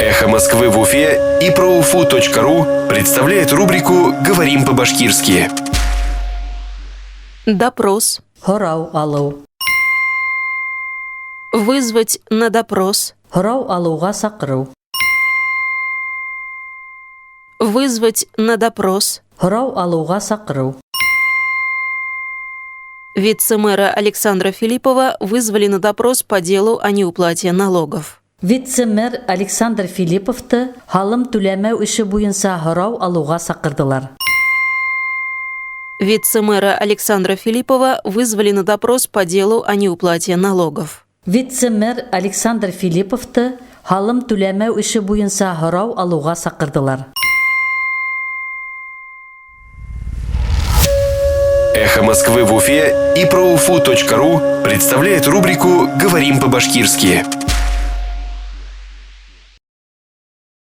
Эхо Москвы в Уфе и проуфу.ру представляет рубрику «Говорим по-башкирски». Допрос. Һорау алыу. Вызвать на допрос. Һорау алыуға саҡырыу. Вызвать на допрос. Һорау алыуға саҡырыу. Вице-мэра Александра Филиппова вызвали на допрос по делу о неуплате налогов. Вице-мэр Александр Филипповты һалым түләмәү эше буйынса һорау алыуға саҡырҙылар. Вице-мэра Александра Филиппова вызвали на допрос по делу о неуплате налогов. Вице-мэр Александр Филипповты һалым түләмәү эше буйынса һорау алыуға саҡырҙылар. Эхо Москвы в Уфе и проуфу.ру представляет рубрику «Говорим по-башкирски».